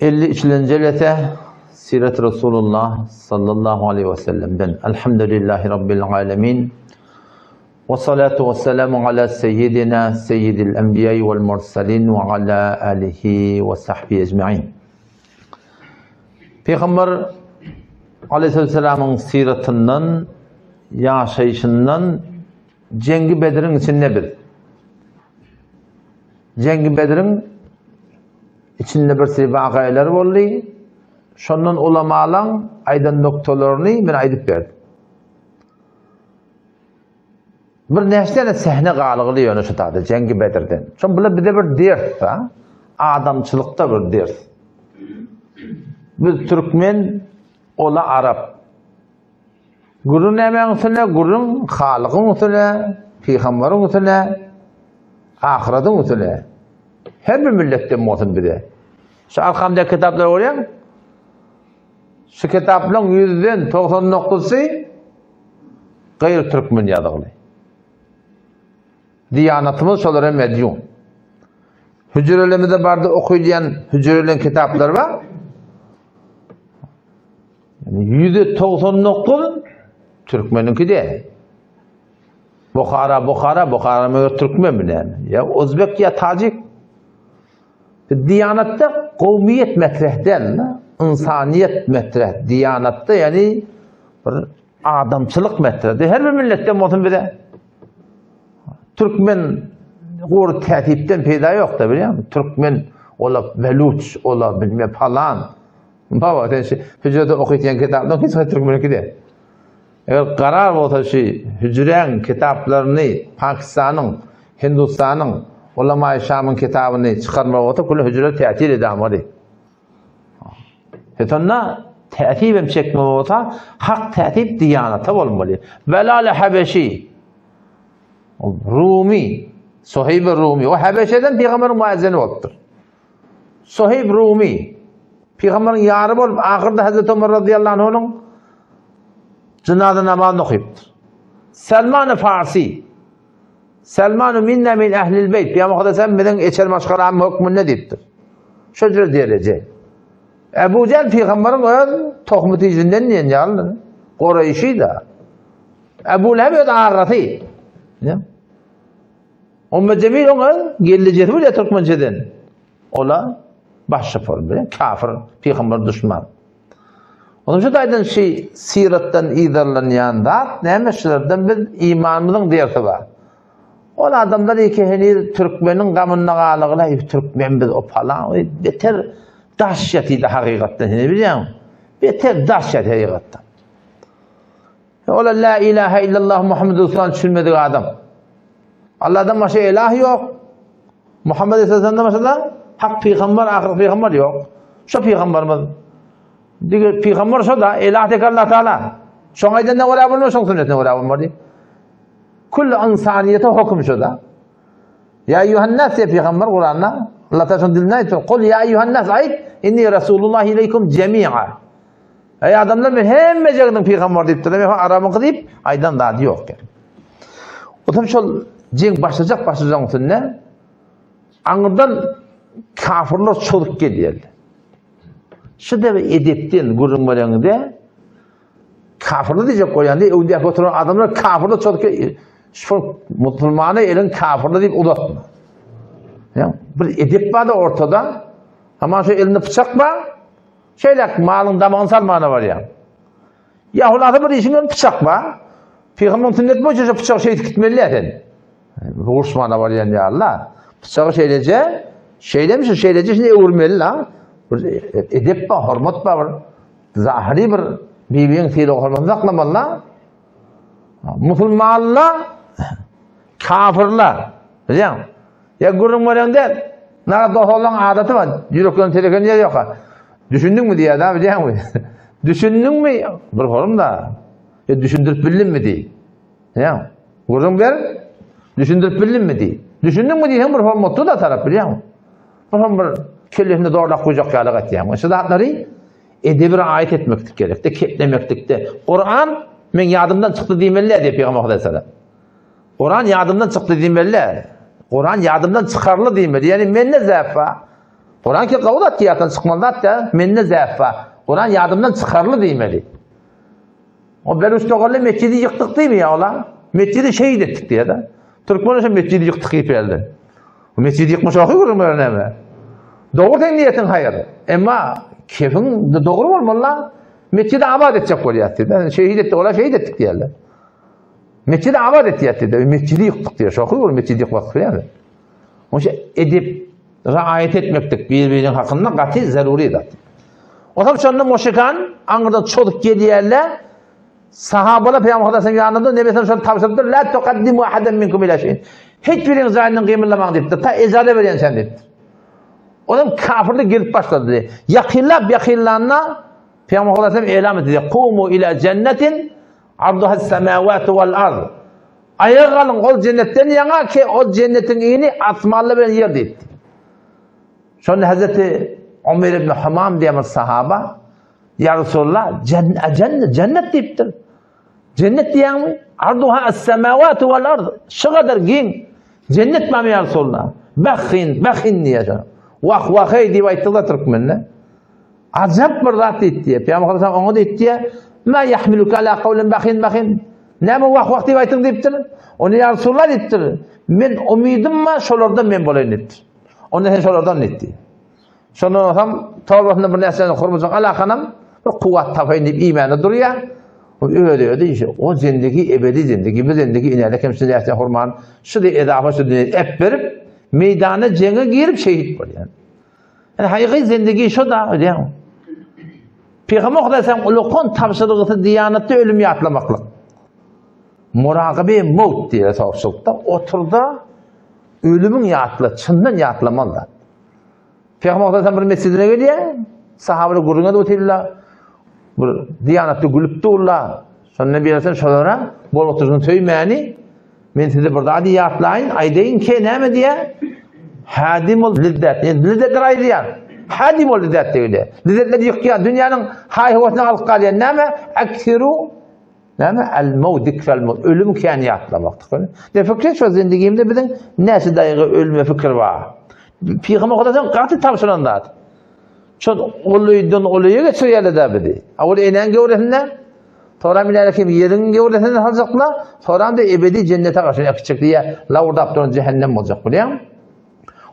53-nji jelese Siret Resulullah sallallahu aleyhi ve sellem'den. Elhamdülillahi Rabbil alemin. Ve salatu ve selamu ala seyyidina seyyidil enbiya vel mursalin ve ala alihi ve sahbihi ecmain. Peygamber aleyhisselamın siratından, yaşayışından Cengi Bedir'in içinde biz. Jeňgi Bedriň içinde bir sürü wakalar boldy. Şondan ulamalaň aýdan noktalaryny men aýdyp berdim. Bir näçe sähne galgyly ýöne şu taýda Jeňgi Bedirden. Şon bular bize bir ders da, adamçylykda bir ders. Biz türkmen, ola arap. Gürrüň nämäň üstünde? Gürrüň Halygyň üstünde, pygamberiň üstünde, ahyratyň üstünde. Her bir milletden bolsun bize. Şu arkamda kitaplary görýäň? Şu kitaplaryň ýüzden 99-sy gaýry türkmen ýazgyly. Diýanatymyz şolara medyun. Hüjrelerimize barda okuylan hüjrelen kitaplar bar. 199 türkmeniňki däl. Buhara, Buhara, Buhara meger türkmen bilen. Ya Özbek ya Tacik. Diyanatda kowmiyet metreh däl, insaniyet metreh. Diyanatda yani bir adamçylyk metreh. Her bir milletden bolsun bize. Türkmen gury täsipden peýda ýok da bilýäňmi? Türkmen ola beluç, ola bilme palan. Baba sen şu hüjrede okytýan kitaplaryň hiç haýsy türkmeniňki däl. Eger karar bolsa şu hüjräň kitaplaryny Pakistanyň, Hindustanyň ulamaýy Şamyň kitabyny çykarmak bolsa küli hüjre täsir edamaly. Sonda täsir hem çekme bolsa hak täsir diýanata bolmaly. Belal Habeşi Rumi, Sohib Rumi, o Habeşeden pygamberiň muazzini bolupdyr. Sohib Rumi, pygamberiň ýary bolup, ahyrda Hazreti Omar radıyallahu anhunyň jynaza namazyny okypdyr. Selman Farsi, Selman minna min ehlil beyt, Peygamber sen biziň eçer maşgalamyň hökmünde diýipdir. Şo jür dereje. Ebu Cehil pygamberiň öz tohumy tijinden diýen ýaly, Goreýşi da. Ebu Leheb öz agasy. Ne? Umm Cemil oňa gelnejesi bolýar türkmençeden. Ola baş şoför bilen kafir, pygamber duşman. Onuň şu taýdan şu syratdan yzarlanýan zat näme şulardan biz imanymyzyň dersi bar. Ol adamlar iki heniz türkmeniň gamynda galygyla türkmen biz o palan beter daş ýatydy hakykatdan heniz bilýäňmi? Beter daş ýaty hakykatdan. Ola la ilahe illallah Muhammed Resulullah düşünmedik adam. Allah'dan başga ilah yok. Muhammed Aleyhisselam'dan başga da hak peygamber, ahyr peygamber yok. Şu peygamberimiz. Diğer peygamber şu da ilah tek Allah Teala. Şoň aýdanyna görä bolmaz, şoň sünnetine görä bolmaly. Kül insaniyete höküm şu da. Ya eyyuhannas diye peygamber Kur'an'da Allah Teala şoň dilinde aýtdy. Kul ya eyyuhannas aýt, inni Resulullah ileykum jemi'a. Eý adamlar men hemmejeginiň pygamber diýipdir. Men arabyňky diýip aýdan zady ýok. Otam şol jeň başlajak başlajagyň üstünde aňyrdan kafirler çozup gelýär. Şu da edepden gürrüň bereňde kafirler diýjek bolýan diýip, öňdäki oturan adamlar kafirler çozup Şu musulmana elin kafirler diýip uzatma. Ýa bir edep bar da ortada. Ama şu elinde pyçak bar. Şeýle malyň damagyny salmana barýaň. Ýa hulasa bir işiň bilen pyçak bar. Pygamberiň sünneti boýunça şu pyçagy şeýdip gitmeli sen. Uruşmana barýan ýaly-la. Pyçagy şeýleje, şeýlemi şu şeýleje şini öwürmeli-la. Bir edep bar, hormat bar bir. Zahyry bir bibiň sylag hormatyny saklamaly-la. Musulmanlar kafirler. Bilýäňmi? Ýa gürrüň bereňde, nara dohalaň adaty bar, ýüreklerini teleken ýeri ýok. Düşündiňmi diýýär da, bilýäňmi? Düşündiňmi? Bir horum da. Ýa düşündirip bildimmi diý. Ýa gürrüň ber, düşündirip bildimmi diý. Düşündiňmi diýseň bir horum otdy da tarap bilýäňmi? Bir horum bir kellesinde zorlap goýjak ýaly gaýtýaň. Şu zatlary edebi raýat etmeklik gerekde, keplemeklikde. Kuran men ýadymdan çykdy diýmeli diýip Pygamber aleyhisselam. Kuran ýadymdan çykdy diýmeli. Kuran ýadymdan çykaryldy diýmeli. Ýani mende zäp bar. Kuran ki gowy zat ýatdan çykmaly zat däl. Mende zäp bar. Kuran ýadymdan çykarly diýmeli. O Beluç doganly metjidi ýykdyk diýmeýär ola. Metjidi şehit etdik diýýär-de. Türkmen şu metjidi ýykdyk diýip geldi. Bu metjidi ýykma şohy gürrüň beren näme? Dogry seň niýetiň haýyr. Emma kefiň dogry bolmaly-la. Metjidi abat etjek bolýar diýdi. Şehit etdik, ola şehit etdik diýýärler. Metjidi abat etýär diýdi. Metjidi ýykdyk diýýär. Şohy gürrüň metjidi ýykmak diýýär. Oňa edep raýat etmeklik bir-biriniň hakynda gaty zeruri zat. Onsoň şonda muşrikan aňyrdan çozup gelýärler. Sahabalar Pygamber Hudaýyň ýanynda Nebi şony tabşyrypdyr. La tuqaddimu ahadan minkum ila şeyin. Hiç biriňiz jaýyndan gymyldamaň diýipdir. Ta ejaza berýänçäm diýipdir. Olam kafirlik gelip başlady. Ýakynlap ýakynlanda Pygamber Hudaýy elam etdi. Kumu ila jennetin arduha semawatu wal ard. Aýaga galyň ol jennetden ýaňa ki ol jennetiň ini asmanlar bilen ýer diýipdi. Şonda Hazreti Ömer ibn Humam diýen bir sahaba Ya Resulallah cennet cennet diýipdir. Cennet diýýäňmi? Arduha as-samawatu wal ard. Şu gadar giň cennet barmy ya Resulallah? Bahin, bahin diýýär. Wah wah hey diýip aýtdy-da türkmende. Ajap bir zat diýdi. Pygamber sallallahu oňa diýdi, Ma yahmiluka ala qawlin bahin bahin. Näme wah wah diýip aýtdyň diýipdir. Ony ýa Resulallah diýipdir. Men umydym bar, şolardan men bolaýyn diýipdir. Onda sen şolardan diýdi. Şondan soň torbasynda bir närseni hurmajyk alakanam bir kuwwat tapaýyn diýip iýmäne durýar. O özi özi işi. O zindigi ebedi zindigi, bu zindigi inäde kim şu närseni hurman, şu diýip edafa şu diýip ep berip, meýdana jeňe girip şehit bolýar. Yani hakyky zindigi şo da ödýän. Pygamber Hudaý sen ulukan tabşyrygysy diýanatda ölüm ýatlamaklyk. Muragabe mowt diýe tabşyrykda oturda ölümiň ýatla, çyndan ýatlamaly zat. Pygamber Hudaý sen bir mesjidine gelýär, sahabalar gürrüň edip otyrlar. Bir diýanatda gülüp durlar. Şonda birisi şolara bol oturyşyny söýmäni Men size bir zady ýatlaýyn, aýdaýyn ki, näme diýýär? Hadimul lizzat. Ýani lizzetler aýdýar. Hadimul lizzat diýilýär. Lizzetleri ýykýar, dünýäniň haý-höwesini alyp galýar. Näme? Aksiru näme? Al maut zikral maut. Ölüm kän ýatlamakdyr. Ne fikir şu zindigimde biziň näçe daýgy ölüme fikir bar. Pygamber Hudaýdan gaty tabşyran zat. Şol ulydan ulyya geçirýärler-de bizi. Awal enäň göwresinde Soram iläre kim ýeriň göwresinde saljaklar, soram da ebedi jennete garşy äkitjek diýä lawurdap duran cehennem boljak bilýäň.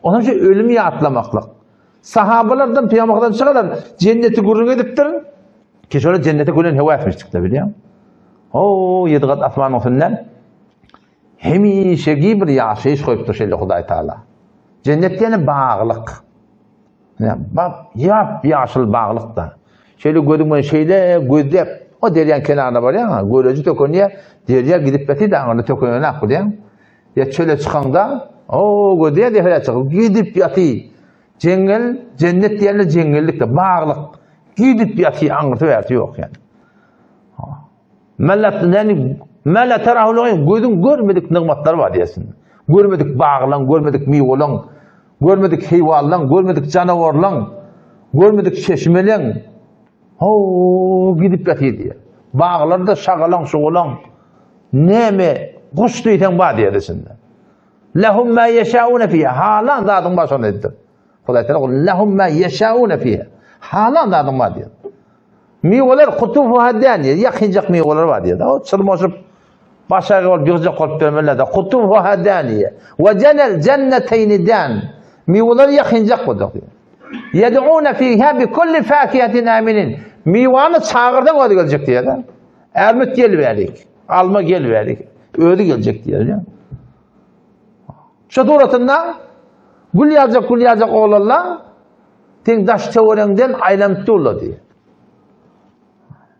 Onuň üçin ölümi ýatlamaklyk. Sahabalardan pygamberden çykalar jenneti gürrüň edipdir. Ki şolar jennete gülen hewa etmişdikler bilýäň. O ýedi gat asmanyň üstünden hemişeki bir ýaşaýyş goýupdyr şeýle Hudaý Taala. Jennet diýeni baglyk. Bap, ýap ýaşyl baglykda. Şeýle gözüň bilen şeýle gözläp, o derýaň kenaryna barýaň, göreji tökünýär, derýa gidip ýatyr, aňyrda tökünenak bilýäň. Ýa çöle çykaňda, o gözleýär derýa çykyp gidip ýatyr. Jeňňel, jennet diýende jeňňellikde, baglyk. Gidip ýatyr, aňyrsy bärsi ýok ýani. Mela yani mela terahu gözüň görmedik nygmatlar bar diýersin. Görmedik baglaň, görmedik miwalaň, görmedik heýwanlaň, görmedik janawarlaň, görmedik çeşmeleň. Ho, gidip ýatyr diýer. Baglarda şagalaň, şugalaň näme guş diýseň bar diýer içinde. Lehum ma yeşaune fiha. Halan zadyň bar şonda diýdir. Hudaý Teala lehum ma yeşaune fiha. Halan zadyň bar diýer. Miweler kutufuha daniýe, ýakynjak miweler bar diýýär. O çyrmaşyp başaýgy bolup ýygjak bolup dörmeliler. Kutufuha daniýe. We jenel jenneteyni dan. Miweler ýakynjak boljak diýýär. Yed'una fiha bi kulli fakihatin aminin. Miwany çagyrsaň özi geljek diýýär. Ermit gel bärik. Alma gel bärik. Özi geljek diýýär. Şu suratynda gül ýaljak gül ýaljak oglanlar Seň daş töwereňden aýlanyp durlar diýýär.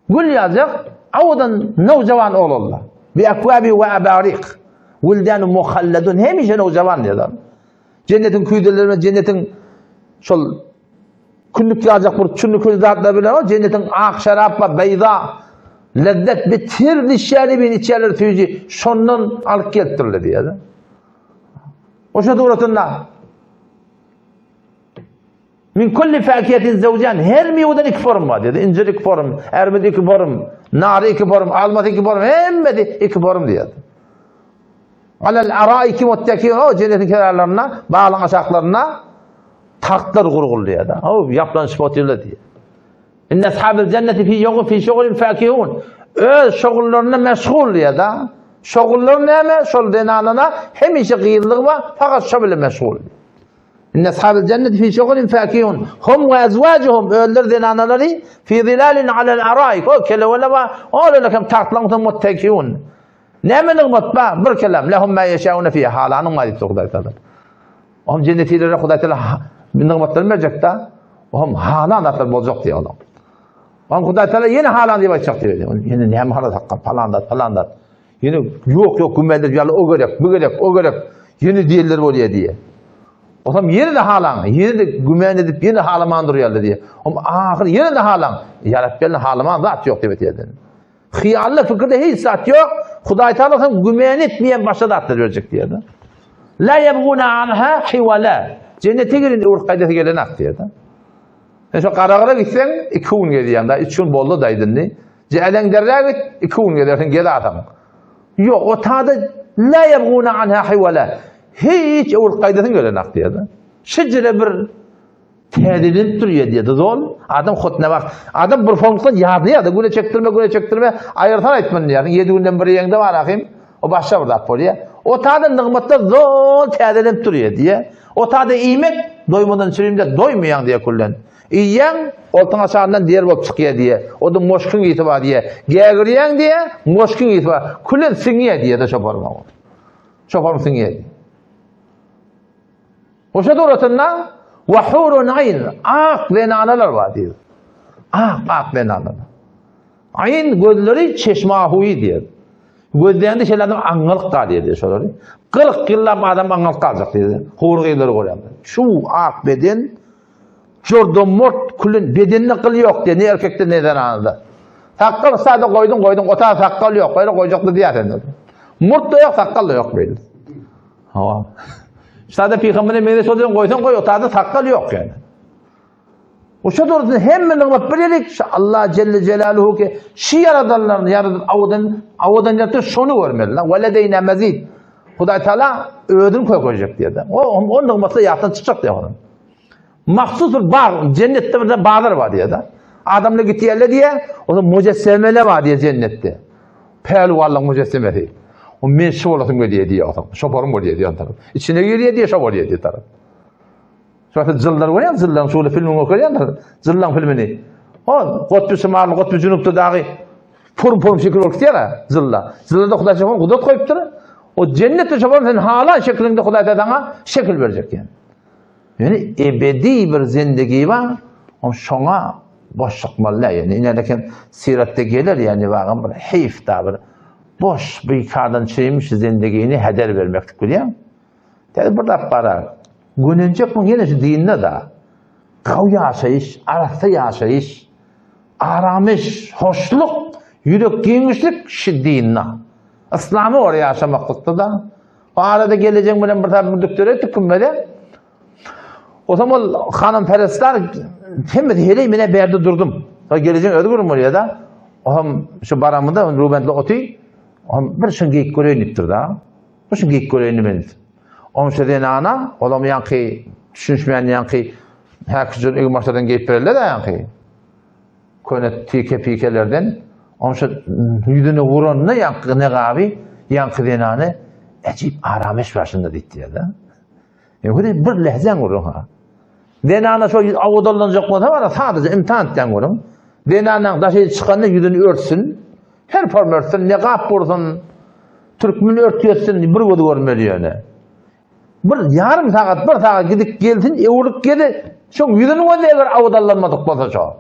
Gül ýaljak awadan nowjawan oglanlar. Bi akwabi we abarik. Wildan muhalladun hemişe nowjawan diýýär. Jennetiň küýzeleri bilen jennetiň şol kündük ýaljak bir çünnük zatlar bilen o jennetiň ak şarap we beýza lezzet bitir dişýäri bin içýärler süýji şondan alyp gelipdirler diýýär. Oşa suratynda Min kulli fakiyetin zewcan her miweden iki form bar diýdi. Injir iki form, ermit iki form, nar iki form, almas iki form, hemmesi iki form diýdi. Alal araiki muttakiun o cennetiň kenarlarynda, baglaryň aşaklarynda. Tagtlar gurguldy diýýär. Haw, ýaplanyşyp otyrlar diýýär. Inne ashabil jenneti fi ýogu fi şugulin fakihun. Öz şugullarynda meşgul diýýär da. Şugullar näme? Şol zenanana hemişe gyzlygy bar, fakat şo bilen meşgul. Inne ashabil jenneti fi şugulin fakihun. Hum we azwajuhum özleri zenanalary fi zilalin alel araik. O kelewele bar. Olar hem tagtlaryň üstünde muttekihun. Näme nygmat bar? Bir kelam. Lehum ma yeşaune fiha. Halanyň bar diýip Hudaý Taala. Ohm jennetilere Hudaý Taala nygmatlaryny berjek-de. Ohm halan zatlar boljak diýýär olar. Ohm Hudaý Taala ýene halan diýip aýtjak diýýär. Ýene näme halat hakka palan zat, palan zat. Ýene ýok, ýok, gümeldir ýaly o gerek, bu gerek, o gerek. Ýene diýenler bolýar diýýär. Otam ýene-de halaň, ýene-de gümen edip, ýene halaman durýarlar diýýär. Ohm ahyr ýene-de halaň. Ýa Rabbi, halaman zat ýok diýip aýtýar. Hyýalda, pikirde hiç zat ýok. Hudaý Taala sen gümen etmeýän başga zatlar berjek diýýär. La ýebguna anha hiwala. Jennete giren öwrüp gaýdasy gelenak diýýär. Sen şo Garagyra gitseň, 2 gün gezýäň, da 3 gün boldy da indi. Jäleň derrä git, 2 gün gezersiň, gez asaň. Ýok, o tada la ýebguna anha hiwala. Hiç öwrüp gaýdasyň gelenak diýýär. Şijire bir Täzelenip durýar diýdi zol. Adam hot ne wagt. Adam bir formdan ýazýar-da, güne çekdirme, güne çekdirme, aýyrsan aýtman diýýär. 7 günden bir ýeňde bar ahym. O başga bir zat bolýar. O tada nygmatlar zol täzelenip durýar diýýär. O tada iýmek doýmadan çürimde doýmaýaň diýýär küllen. Iýýäň, oltuň aşagyndan der bolup çykýar diýýär. O da moşkyň ýiti bar diýýär. Gägirýäň diýýär, moşkyň ýiti bar. Küllen siňýär diýýär-de şoparma. Şoparma siňýär. Goşa suratynda we hurun aýn, ak zenanalar bar diýip. Ak, ak zenanalar. Aýn gözleri çeşme ahuýy diýip. Gözleýände şeýle adam aňňalyk galýar diýip şolary. 40 ýyllap adam aňňalyk galjak diýip. Hur gyzlary görýän. Şu ak beden jordan mort külün bedeninde gyl ýok diýip, ne erkekde ne zenanada. Sakgal sada goýduň, goýduň, ota sakgal ýok, beýle goýjakdy diýýär sen. Murt da ýok, sakgal da ýok beýle. Hawa. Sada pygambere meňzeş bolsaň goýsaň goý, otada sakgal ýok ýani. Oşa dursun hemme nygmat bir ýerik şu Allah Celle Celaluhu ki şu ýaradanlaryny ýaradyp awadan awadan ýaratdy şony görmeli. Weledeýna mezid. Hudaý Taala özüni kökejek diýdi. O o nygmatlar ýatdan çykjak diýdi onuň. Mahsus bir bag, cennetde bir bazar bar diýdi. Adamlar gitýärler diýe, o mujessemeler bar diýe cennetde. Pälwanlaryň müjessemesi. O men şu bolasym gelýär diýýär otam. Şoparym bolýar diýýär tarap. Içine girýär diýýär, şo bolýar diýýär tarap. Şo jyllar bolýar, jyllaryň şuly filmini görýändir. Jyllaryň filmini. O Gotby Şimal, Gotby Junupda dagy purum-purum şekil bolup gitýär, jylla. Jyllada Hudaý şoňa gudrat goýupdyr. O jennetde şoparym sen halan şekiliňde Hudaý saňa şekil berjek diýen. Ýöne ebedi bir zindigi bar, o şoňa boş çykmaly däl. Ýöne ine lekin syratda geler, ýani bagam bir heýf da bir boş bikardan çeýmiş zindigini heder bermeklik bilýän. Täze bir zat bar. Gönenjek bu ýene şu dinde da. Gaw ýaşaýyş, arassa ýaşaýyş, aramyş, hoşluk, ýürek giňişlik şu dinde. Yslama görä ýaşamaklykda da O arada geleceğin bilen bir tarapy müdükler etdik kümmede. O zaman ol hanım perestar hemmesi heleý mene berde durdum. O geleceğin özü görün bolýar da. O hem şu baramynda Rubentli oty. O hem bir şun geýip göreýin diýipdir da. Bir şun geýip göreýin men. Oň şu zenana, olam ýaňky düşünişmeýän ýaňky häkijin egin-başlardan geýip bererler da ýaňky. Köne tike-pikelerden onşa ýüzüne uranda ýaňky negaby, ýaňky zenany äjip arameş başynda diýdi-de. Ýöne bir lehzäň gürrüň ha. Zenana şo ýüz awadallanjak bolsa bara sadaja imtihan etýän gürrüň. Zenanaň daşy çykanda ýüzüni örtsün, her form örtsün, negap ursun, türkmen örtýetsin, bir gözi görmeli ýöne. Bir ýarym sagat, bir sagat gidip gelsin, öwrülip geli, şoň ýüzüni gözle eger awdallanmadyk bolsa şo.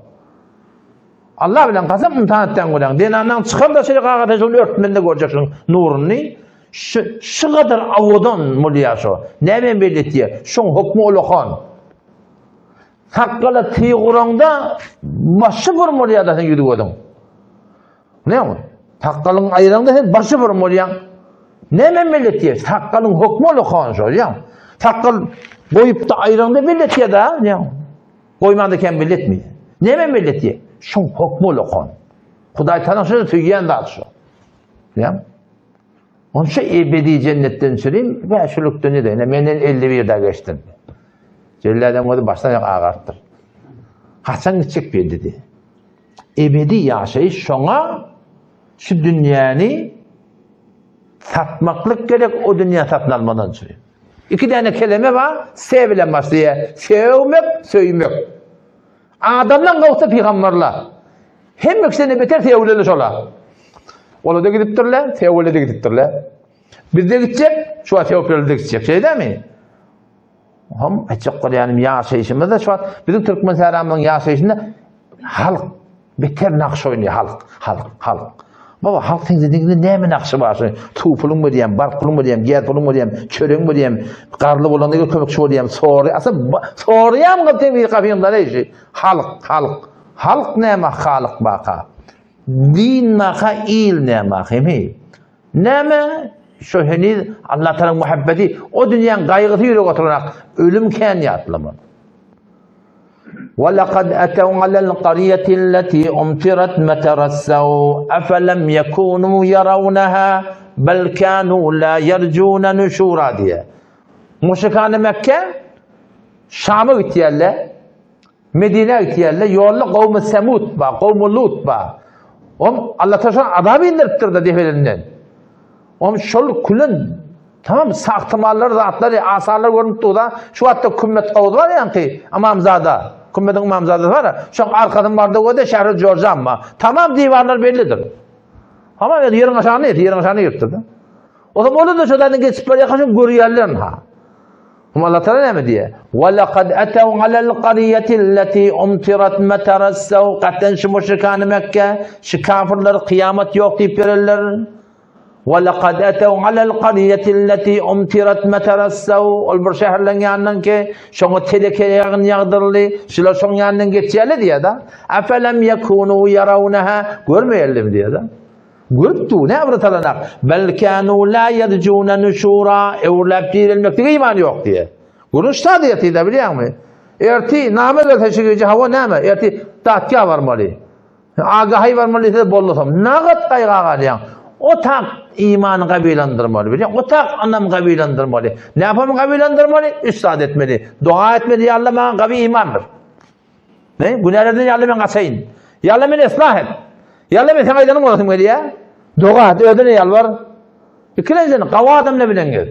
Allah bilen kasam imtihan etýän görýäň. Zenandan çykan da şeýle gagata şony örtmende görjek şoň nuruny. Şu şu gadar awadan bolýar şo. Näme belli etýär? Şoň hukmy ulakan. Sakgala tyg uraňda başy bir bolýar da sen ýüzi gözüň. Ne ol? Sakgalyň aýraňda sen başy bir bolýaň. Näme millet diýer? Sakgalyň hökmi ol okan şol ýa. Sakgal goýup da aýraňda millet diýer da, ne? Goýmanda kem millet mi? Näme millet diýer? Şoň hökmi ol okan. Hudaý tana şo söýýän zat şo. Ýa. Onça ebedi cennetden çürim, bäşilikden ede. Menden 51 da geçdim. Jellädiň gözi başdan aýak agarypdyr. Haçan gitjek bellidi. Ebedi ýaşaýyş şoňa şu dünýäni satmaklyk gerek o dünýä satyn almadan üçin. Iki däne keleme bar, S bilen başlaýar. Söwmek, söýmek. Adamdan gowsy pygamberler. Hemme kişiden beter söwleli şolar. Ola da gidipdirler, söwle de gidipdirler. Biz de gitjek, şu wagt söwleli de gitjek. Şeýdemi? Hem aýtjak bolýanym ýaşaýşymyzda şu wagt biziň türkmen sähramyzyň ýaşaýşynda halk beter nagş oýnaýar halk, halk, halk. Baba halk seň näme nagşy bar şu suw puluň berýän, bark puluň berýän, gäz puluň berýän, çöregiň berýän, garly bolanda kömekçi bolýan, sory, asa soraýan gyz seň bir gapyňda şu halk, halk. Halk näme halyk baka? Din baka il näme hemi? Näme? Şo heniz Allah Tagalaň muhabbeti, o dünýäň gaýgysy ýürege oturanak, ölüm kän ýatlama. وَلَقَدْ أَتَوْا عَلَى الْقَرْيَةِ الَّتِي أُمْطِرَتْ مَطَرَ السَّوْءِ أَفَلَمْ يَكُونُوا يَرَوْنَهَا بَلْ كَانُوا لَا يَرْجُونَ نُشُورًا diýýär. Müşrikany Mekke Şama gitýärler. Medinä gitýärler, ýolda gowmy Semut bar, gowmy Lut bar. Om Allah Taala şoňa azap indiripdir-de depelerinden. Om şol külün tamam sagtymallar zatlary, asarlar görünip dur-da. Şu wagtda kümmet gowuz bar ýaňky Ymamzada, kümmediň Ymamzadasy bar. Şoň arkasyny barda görde şähri Jorjan bar. Tamam diwarlar bellidir. Tamam ýeriň aşagyna ýetip, ýeriň aşagyna giripdir-de. O zaman olar da şo zadyň geçip barýarka şo görýärler ha. Hum Allah Taala näme diýýär? Wa laqad ataw alal qaryati allati umtirat mataras saw Gaten şu müşrikany Mekke, şu kafirler kyýamat ýok diýip ýörerler. Wa laqad ataw alal qaryati allati umtirat mataras saw Ol bir şäherleň ýanyndan ki, şoňa teleke ýagyn ýagdyryldy, şular şoň ýanyndan geçýärler diýýär-de. Afalam yakunu yarawnaha görmeýärler diýýär-de. Görüp dur, ne bir talanak. Bel kanu la yerjuna nuşura, öwrüläp direlmeklige iman ýok diýe. Görüş şadyýeti de bilýäňmi? Erti name gelse şu gije hawa näme? Erti datga barmaly. Agahay barmaly diýse bollasam. Nagat gaýga galýaň. O tak imany gabylandyrmaly bilýäň. O tak anam gabylandyrmaly. Näpam gabylandyrmaly? Üç zat etmeli. Dua etmeli, ya Allah maňa gaby iman ber. Ne? Günälerden ýa Allah men gaçaýyn. Ýa Allah meni yslah et. Ýa Allah men saňa aýdanym bolasym gelýär. Doga et, özüne ýalbar. Ikilenjen gawy adamlar bilen gez.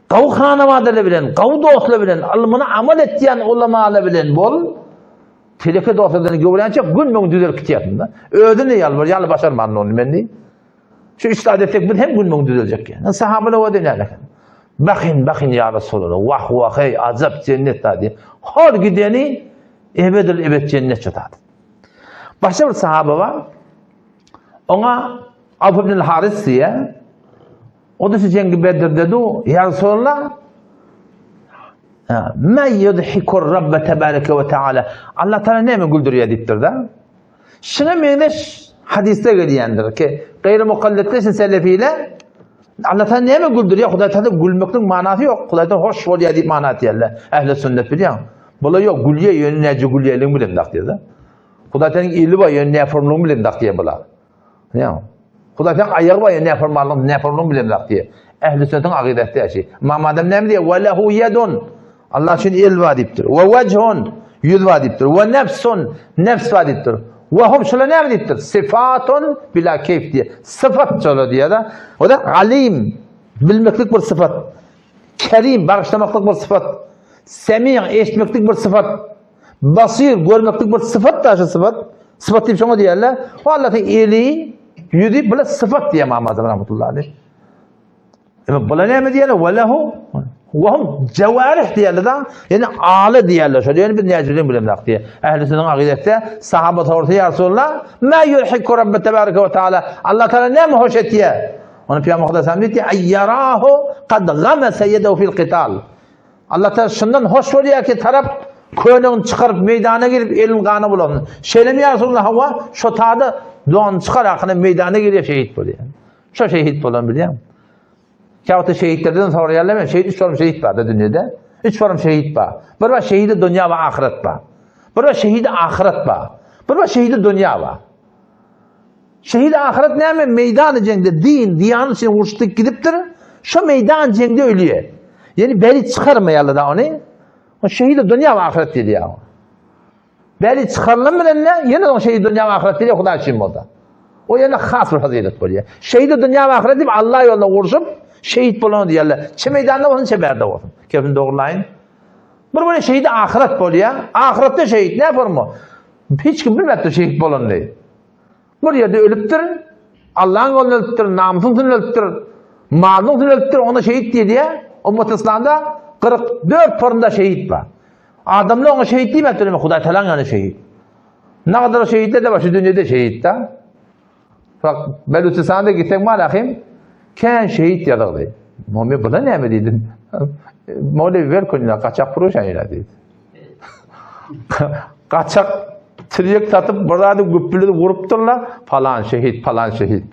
Gawy hanawadalar bilen, gawy dostlar bilen, ylmyny amal etýän ulamalar bilen bol. Teleke dostlardan göwränçe gün müň düzelip gitýärsiň. Özüne ýalbar, ýa Allah başarman ony men diý. Şu üç zat etsek biz hem gün müň düzeljek. Yani sahabalar o diýen eken. Bakyn, bakyn ya Resulallah. Wah, wah, ey, azap cennet da diýen. Hol gideni ebedül ebed cennet çatady. Başga bir sahaba bar. Oňa Avf ibn Haris diýe. O da şu jengi Bedirde du, ya Resulallah. Ma yudhikur Rabbe tebareke ve teala. Allah Teala näme güldürýär diýipdir da. Şuňa meňzeş hadysda gelýändir ki, gaýry mukallitler şu selefiler Allah Taala näme güldürýär? Hudaý Taala gülmekliň manasy ýok. Hudaýdan hoş bolýar diýip mana atýarlar. Ähli sünnet bilýän. Bular ýok, gülýär, ýöne näce gülýärligini bilemdak diýýär. Hudaý Taala eli bar, ýöne näformlygyny bilemdak diýýär bular. Ýa. Hudaý Taala aýagy bar, ýöne näformallygyny, näformlygyny bilemdak diýýär. Ähli sünnetiň akydasy diýýär. Ymam Adam näme diýýär? Wa lehu yedun. Allah üçin el bar diýipdir. Wa wejhun ýüz bar diýipdir. Wa nefsun nefs bar diýipdir. Wa hum şular näme diýipdir? Sifatun bila keyf diýýär. Syfat şolar diýýär-de. O da alim bilmeklik bir syfat. Kerim bagyşlamaklyk bir syfat. Semi eşitmeklik bir syfat. Basir görmeklik bir syfat da şu syfat. Syfat diýip şoňa diýýärler. O Allah'ın eli, ýüzi bile syfat diýýär Imam Azam rahmetullahi aleyh. Emma bular näme diýýärler? Ve lehu ve hum cewarih diýýärler da. Ýani aly diýýärler. Şol ýöne biz näjüden bilemzok diýýär. Ähli sünnetiň akidesi sahaba sorsa ýa Resulallah, ma yurhiku Rabbi tebareke ve taala. Allah Taala näme hoş etýär? Onu Peygamber Hudaý diýdi, ayyarahu kad gamasa yedehu fil qital. Allah Taala şundan hoş bolýar ki tarap könegini çykaryp meýdana girip elini gana bulasyn. Şeýlemi ýa Resulallah hawa şo tada don çykar akyna meýdana girýär şehit bolýar. Şo şehit bolan bilýäňmi? Käwagtda şehitlerden soraýarlar men şehit üç forum şehit bar da dünýede. Üç forum şehit bar. Bir bar şehidi dünýä we ahyret bar. Bir bar şehidi ahyret bar. Bir bar şehidi dünýä bar. Şehidi ahyret näme? Meýdany jeňde din, diýan üçin uruşdyk gidipdir. Şo meýdan jeňde ölýär. Ýani beri çykarmaýarlar da ony. O şehit dünýä we ahyret diýilýär. Bäri çykarylan bilen ne? Ýene oň şehit dünýä we ahyret diýilýär Hudaý üçin bolsa. O ýene has bir fazylet bolýar. Şehit dünýä we ahyret diýip Allah ýolunda urşup şehit bolan diýerler. Çe meýdanda bolsun, çe bärde bolsun. Kepini dogurlaýyn. Bir böyle şehit ahyret bolýar. Ahyretde şehit ne forma? Hiç kim bilmepdir şehit bolanyny. Bir ýerde ölüpdir, Allaň ýolunda ölüpdir, namysyň üçin ölüpdir, malynyň üçin ölüpdir, ona şehit diýilýär. Ummat Islamda 44 forumda şehit bar. Adamlar oňa şehit diýmepdir, eme Hudaý Tagalaň ýanynda şehit. Nagadar şehitler de bar, şu dünýede şehit da. Bak, Beluçistanda gitsek malahim, kän şehit ýazyldy. Muhammed buna näme diýdim? Mowlewi ver künle, gaçak puruş aýra diýdi. Gaçak tirýek satyp bir zady güpbüli urupdyrlar, palan şehit, palan şehit.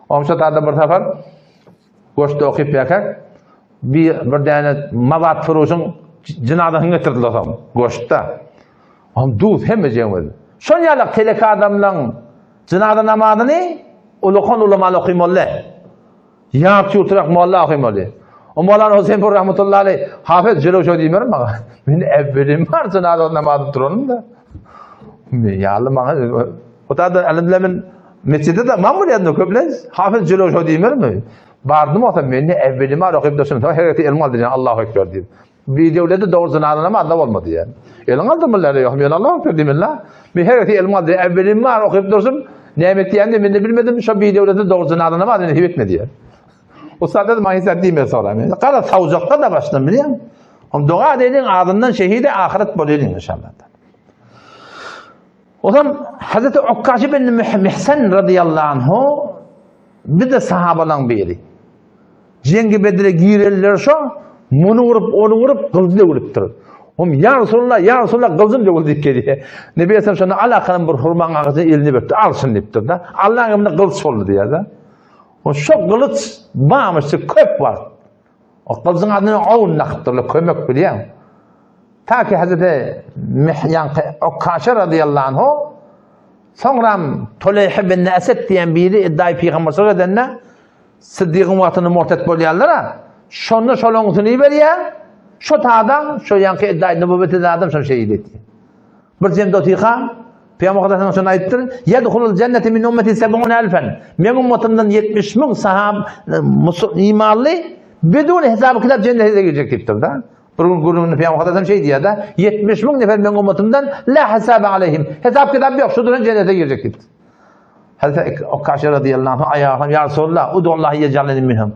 Omşa tada bir sapar goşda okyp ýakak bir bir däne mabat furuşyň jynazasyny getirdiler soň goşda. Om duz hemme jeňiz. Şol ýalak telek adamlaň jynaza namazyny ulakan ulamaly okymaly. Ýart ýurtrak molla okymaly. O Molana Huseýn Pur rahmetullahi aleyh Hafez jelew şo diýmerin maňa. Men evvelim bar jynaza namazy duranym da. Men ýaly maňa o da elhamdülillah men mesjide de mam bolýardy köplenç. Hafez jelew şo diýmerin. Bardym olsa men ne evvelim bar okyp durşum. Her erti elm aldy Allahu ekber diýip. Bir döwleti dogry jynaza namazda bolmady ýa. Eliň aldyrmalylar ýok. Men Allahu ekber diýmen la. Men her erti elm aldy. Evvelim bar okyp durşum. Näme etýänini men de bilmedim. Şo bir döwleti dogry jynaza namazyny nesip etmedi ýa. Ussat dedi, maňa hiç diýmedi sonra. Men gara sawjakda da başdan bilýän. Hom doga edeliň, azyndan şehide ahyret bolaýlyň inşallah. O zaman Hazreti Ukkaş ibn Mihsan radıyallahu anhu bir de sahabalaň biri. Jengi Bedre girenler şo, muny urup, ony urup, gylyjy döwülipdir. Hom ya Resulullah, ya Resulullah gylyjym döwüldi diýip gelýär. Nebi Aleyhisselam şonda alakadan bir hurmaň agajyny eline beripdir. Al şuny diýipdir da. Allah'ın emrine gylyç boldy diýýär da. O şo gylyç barmyşdy köp wagt. O gylyjyň adyny Awn dakypdyrlar, kömek bilýäň. Ta ki Hazreti Mihýanky Okkaşa radiyallahu anhu soňram Tuleýh ibn Esed diýen biri iddiaý pygamberçilik edende Siddigiň wagtynda murtet bolýarlar-a. Şonda şolaňsyny berýär. Şo tada şo ýanky iddiaý nübüwwet eden adam şony şehit etýär. Bir jemde otyka, Pygamber Hudaýyň şony aýdypdyr, Ýedhulul jennete min ummeti seb'un elfen. Meň ummatymdan 70 müň sahab imanly bidun hesab kitap jennete girjek diýipdir da. Bir gün gürrüňini Pygamber Hudaýdan şeý diýýär da, 70 müň nefer meň ummatymdan la hesab aleyhim. Hesap kitap ýok, şu duran jennete girjek diýipdir. Hazreti Okkaşa radıyallahu anh aýagyna ýa Resulallah, udullahi yejaleni minhum.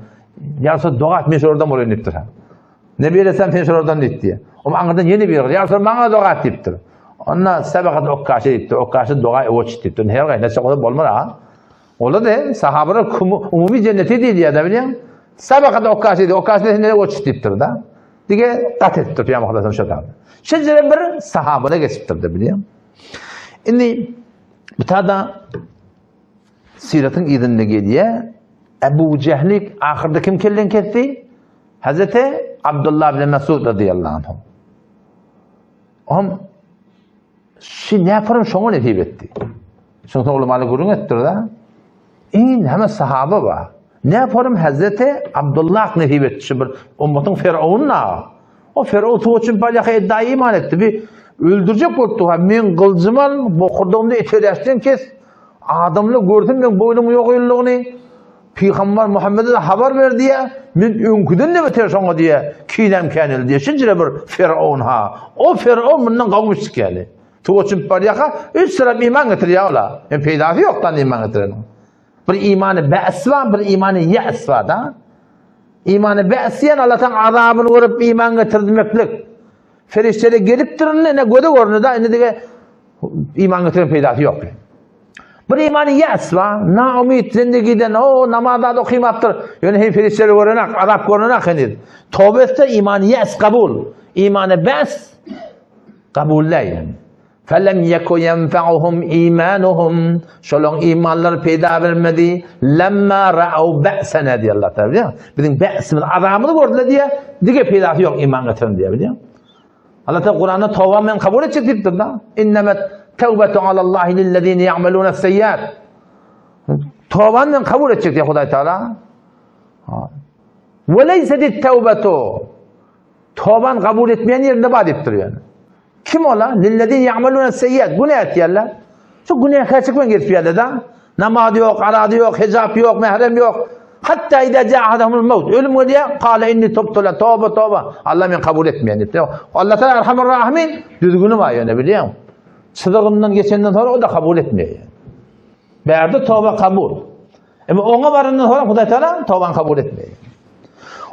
Ýa Resulallah doga et, men şolardan bolaýyn diýipdir. Nebi Aleyhisselam sen şolardan diýip diýýär. Oňa aňyrdan ýene bir ýa Resulallah maňa doga et diýipdir. Onda sebakat Okkaşa diýipdir. Okkaşa doga oç diýipdir. Her gaý näçe bolsa bolmar ha. Ola da sahabalar umumy jennete diýilýär da bilýän. Sebakat Okkaşa diýdi. Okkaşa sen oç diýipdir da. Dige gat etipdir Pygamber Aleyhisselam şo da. Şeýle bir sahabalar geçipdir da bilýän. Indi bu tada Siratyň yzynda gelýär. Ebu Jehli ahyrda kim kellen kesdi? Hazreti Abdullah ibn Mesud radıyallahu anh. Om şi ne yaparım şoňa nesip etdi. Şoň soň ulamalar gürrüň etdir da. In hemme sahaba bar. Ne yaparım Hazreti Abdullah nesip etdi şu bir ummatyň Firavunna. O Firavun suwa çümüp barýarka edda iman etdi. Bir öldürjek bolupdy. Men gyljym al, bokurdagymda eteläşden kes. Adamlar görsün meň boýnumyň ýogynlygyny, Pygambar Muhammede-de habar ber diýýär, men öňküden-de beter şoňa diýýär, kinäm käneldi diýýär. Şinjire bir Firaun ha. O Firaun mundan gowy çykýardy. Suwa çümüp barýarka, üç syrap iman getirýär ola. Hem peýdasy ýok dan iman getireniň. Bir imany bäs bar, bir imany ýäs bar da. Imany bäs diýen Allah'tan azabyny görüp iman getirmeklik. Ferişteler gelipdir indi, ne göze göründi da, indi dige iman getiren peýdasy ýok. Bir imany ýas wa, na umyt zindegiden, o namazda da okymapdyr. Ýöne hem ferişteler görenak, azap görenak henüz. Toba etse imany ýas kabul. Imany bäs kabul däl. Felem yeku yenfa'uhum imanuhum. Şolaň imanlary peýda bermedi. Lemma ra'aw ba'sana diýär Allah Taala. Biziň ba'simiz azabymyzy gördüler diýär. Dige peýdasy ýok iman getiren diýär, bilýär. Allah Taala Kuranda toba men kabul etjek diýipdir da. Innemet tawbatu alallahi lillezine ya'maluna seyyiat. Toba men kabul etjek diýär Hudaý Taala. Ve leyset tawbatu. Tobany kabul etmeýän ýerinde bar diýip durýar. Kim ola? Lillezine ya'maluna seyyiat. Günä etýärler. Şu günäkärçilik bilen gezip ýörler-de. Namaz ýok, arady ýok, hijap ýok, mährem ýok. Hatta idâ câ ahadahumul mewt. Ölüm gelýär, kâle inni tubtu lan. Toba, toba. Allah men kabul etmeýän diýip. Allah Teala Erhamur Rahimin düzgüni bar ýöne bilýäň. Çyzygyndan geçenden soňra o da kabul etmeýär. Bärde toba kabul. Emma oňa barandan soňra Hudaý Teala tobany kabul etmeýär.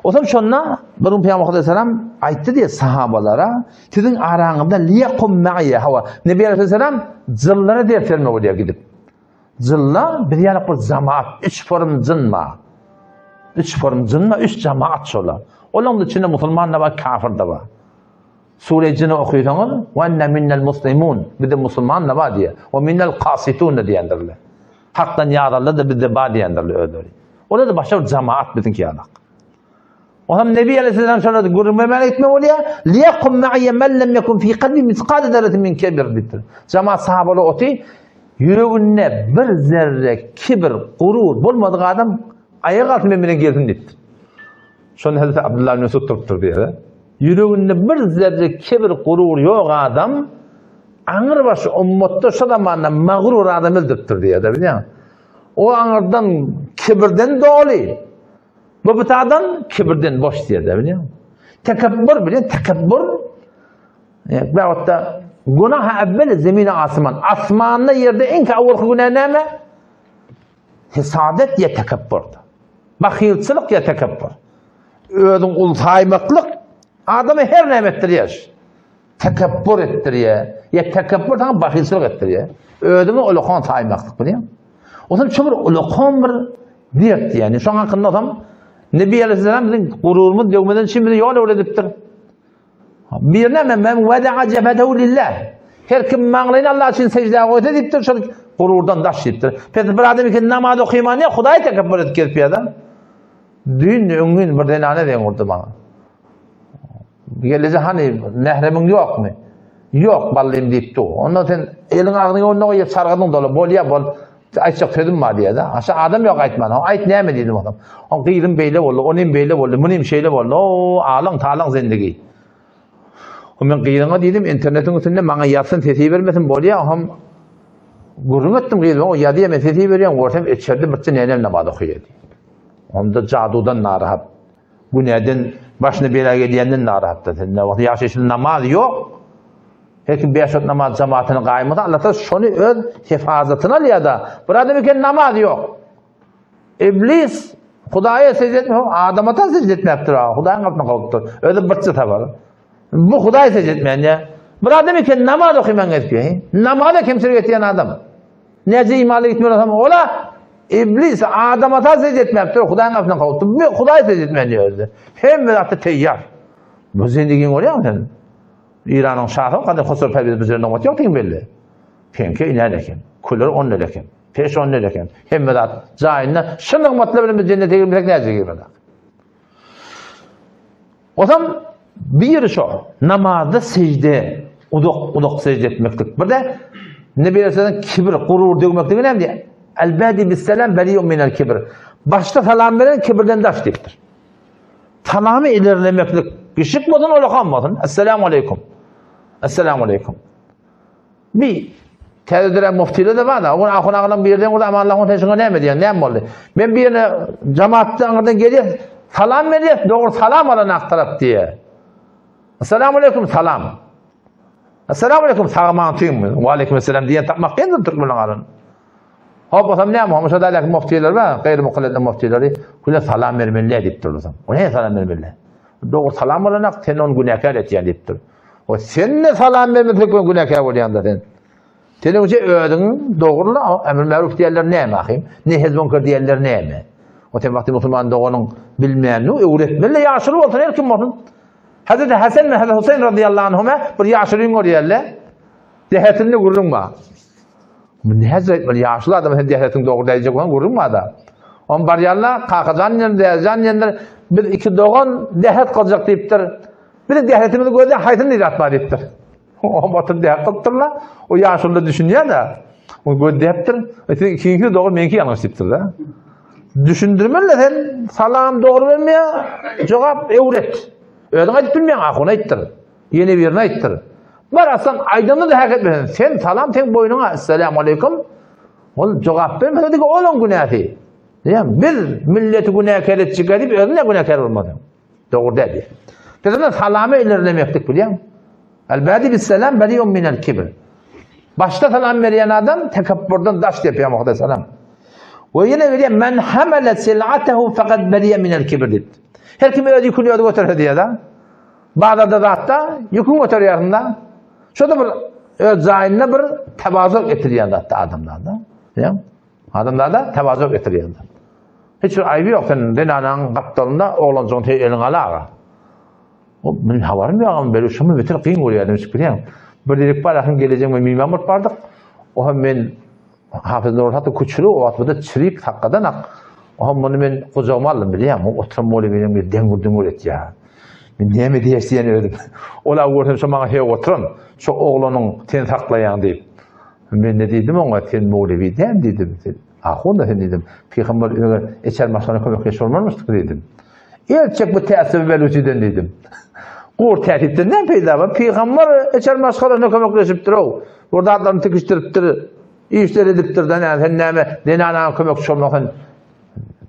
Otam şonda bir gün Pygamber Aleyhisselam aýtdy diýe sahabalara, siziň araňyzda liyakum ma'iye hawa. Nebi Aleyhisselam jynlara ders bermek bolýar gidip. Jynlar biz ýaly bir jamaat, üç form jyn bar. Üç form jyn bar, üç jamaat şolar. Olaryň içinde musulman da bar, kafir da bar. Sure Jyny okysaňyz, Ve enne minnel muslimun, bizde musulman da bar diýýär. Ve minnel kasitun da diýendirler. Hakdan ýaraldy-da bizde bar diýendirler özleri. Olar-da başga bir jamaat biziňki ýalak. Olam Nebi Aleyhisselam şolar gürrüň bermäne gitme bolýar. Liyakum ma'iye men lem yekun fi kalbi misqal zerretin min kibir diýipdir. Jamaat sahabalar oty ýüreginde bir zerre kibir, gurur bolmadyk adam aýak alsyn men bilen gelsin diýipdir. Şonda Hazreti Abdullah ibn Mesud turupdyr diýýär. Ýüreginde bir zerre kibir, gurur ýok adam aňrybaşy ummatda şo zamanda magrur adam öldüripdir diýýär-de bilýäňmi? O aňyrdan kibirden doly. Bu bitadan kibirden boş diýýär-de bilýäňmi? Tekebbür bilen tekebbür e, wagtda günah evvel zemine asman. Asmanda ýerde iň awalky günä näme? Hesadet ýa tekebbürdir. Bahylçylyk ýa tekebbür. Özüň uly saýmaklyk adamy her näme etdirýär. Tekebbür etdirýär. Ýa tekebbür saňa bahylçylyk etdirýär. Özüňi ulakan saýmaklyk bilýäň. Otam şu bir ulakan bir dert ýani. Şoň hakynda otam Nebi Aleyhisselam biziň gururymyz döwmeden üçin bize ýol öwredipdir. Bir näme men weda'a cebhetehu lillah. Her kim maňlaýyny Allah üçin sejdä goýsa diýipdir, şol gururdan daş diýipdir. Pes bir adam eken namaz okyman ýa Hudaý tekebbür edip gelip ýa-da. Düýn öňňin bir zenana deň urdy maňa. Geliji hany mähremiň ýokmy? Ýok ballym diýipdi. Ondan sen eliň agzyňa onda goýup sargadyň doly bolýa bol. Aýtjak sözüm bar diýýär-de. Aşa adam ýok aýtman. Aýt näme diýdim oňa. Oň gyzym beýle boldy, onym beýle boldy, munym şeýle boldy. O, alaň talaň zendigi. O men gyzyňa diýdim, internetiň üstünde maňa ýazsyn, sesi bermesin bolýa. Oňam gürrüň etdim gyzyma, o ýazýar, men sesi berýän, görsem içerde birçe nenem namaz okaýar diýdi. Onda jadudan narahat. Günäden başyna bela gelýänden narahatdyr. Sen ne wagt ýaşaýşyň namaz ýok. Her kim beş wagt namaz jemaatyny gaýmasa, Allah Taala şony öz hefazatyna alýar-da. Bir adam eken namaz ýok. Iblis Hudaýa secde etme, adama ta secde etmäpdir. Hudaýyň gapysyna kowupdyr. Özi birçe tapar. Bu Hudaýa secde etmeýän ýa. Bir adam eken namaz okyman gezip, namaza kemçilik etýän adam. Näce imanly gitmeli bolsam, ola Iblis Adam ata secde etmäpdir, Hudaýyň gapysyna kowupdyr. Bu Hudaý secde etmän ýördi. Hemme zatda teýýar. Bu zendigin görýäňmi sen? Iranyň şasy gadym Hosrow Perwiz bu ýerde nygmat ýok diýen belli. Penke inen eken, küler on nel eken, peş on nel eken. Hemme zat jaýynda. Şu nygmatlar bilen biz jennete girmesek näce girmeli? Ozam biri şo, namazda sejde, uzak uzak sejde etmeklik. Bir de Nebi Aleyhisselam kibir, gurur döwmekligi näme diýýär? El badi bis selam beri'un minel kibir. Başda salam beren kibirden daş diýipdir. Salamy ilerlemeklik, kişik bolsun, olakan bolsun. Esselamu aleýkum. Esselamu aleýkum. Bi täze dörän muftiler-de bar-da. O gün ahun agalam bir ýerden gördi, Aman Allahym sen şuňa näme diýýäň, näme boldy? Men bir ýerine jamaatda aňyrdan gelýär, salam berýär, dogry salam alan ak tarap diýýär. Assalamu aleýkum, salam. Assalamu aleýkum, sag-aman tüýňmi? Wa aleýkum esselam diýen tapmak kyndyr türkmeniň arasynda. Hop, bolsam näme, hoşa däleki muftiler bar, gaýry mukallid muftileri, güle salam bermeli diýip durursan. O ne salam bermeli? Dogry salam bolanak, sen ony günäkär etýän diýipdir. O sen ne salam bermesek ben günäkär bolýan-da sen. Seniň üçin özüň dogruly, emr märuf diýenler näme ahym? Ne hezb munkar diýenler näme? O sen wagty musulman doganyň bilmänini öwretmeli, ýaşuly bolsun, her kim bolsun. Hazreti Hasan we Hazreti Huseýn radiyallahu anhuma bir ýaşulyny görýärler. Dehetinde gürrüň bar. Bu näce aýtmaly, ýaşuly adam sen dehetiň dogry däýjek bolsaň gürrüň bar-da. On barýarlar, kakajan diýendir, dädejan diýendir, biz iki dogan dehet gyljak diýipdir. Biziň dehletimizi gözle haýsyny nirat bar diýipdir. O batyr dehlet gylypdyrlar. O ýaşuly düşünýär-de. O gözläpdir. E, siziň ikiňiz dogry, meňki ýalňyş diýipdir-de. Düşündirmeli sen salam dogry bermeýär, jogap öwret. Özüň aýdyp bilmeýäň, ahun aýtdyr. Ýene birini aýtdyr. Bar aslan aýdanda-da häk etmesin. Sen salam seň boýnuňa, Esselamu aleýkum. Ol jogap bermese diňe olaň günäsi. Diýýän, biz milleti günäkär etjek diýip özüň-de günäkär bolmadyň. Dogry däl diýýär. Biz onda salamy ilerlemeklik bilýäň. El badi bis salam bariun minel kibr. Başda salam berýän adam tekepburdan daş diýip Pygamber salam. We ýene berýär men hamala silatahu faqad bariya minel kibr diýip. Her kim öz ýüküni özi göterse diýýär-de. Bazarda zatda ýüküňi göterýärsiň-de. Şo-da bir öz jaýynda bir tewazu getirýän zatda adamlarda. Bilýäňmi? Adamlarda tewazu getirýän zat. Hiç bir aýby ýok sen zenanaň gapdalynda oglanjygyň sen eliňe al aga. O men habarym ýok ama beri şumy beter kyn görýärdim hiç bilýäň. Bir diýdik bar ahym gelejek men miman bolup bardyk. O hem men Hafyz Nurul Haty küçüli o wagt bu-da çirik sakgadan ak. O hem muny men gujagyma aldym bilýäň. O oturan mowlewiniň bir deňgür-düňgür etýär. Men näme diýers diýen özüm. Ola görsem şo maňa hew oturan, şo oglanyň sen saklaýaň diýip. Men ne diýdim oňa, sen mowlewi däl diýdim. Sen ahun-da sen diýdim. Pygamber öňe eçer maşgala kömekleş bolmarmyşdyk diýdim. El çek bu täsibi belujiden diýdim. Gur täsipden näme peýda bar? Pygamber eçer maşgalasyna kömekleşipdir-ow. Bir zatlaryny tikişdiripdir, işler edipdir-de, näme sen näme zenanaňa kömekçi bolmak sen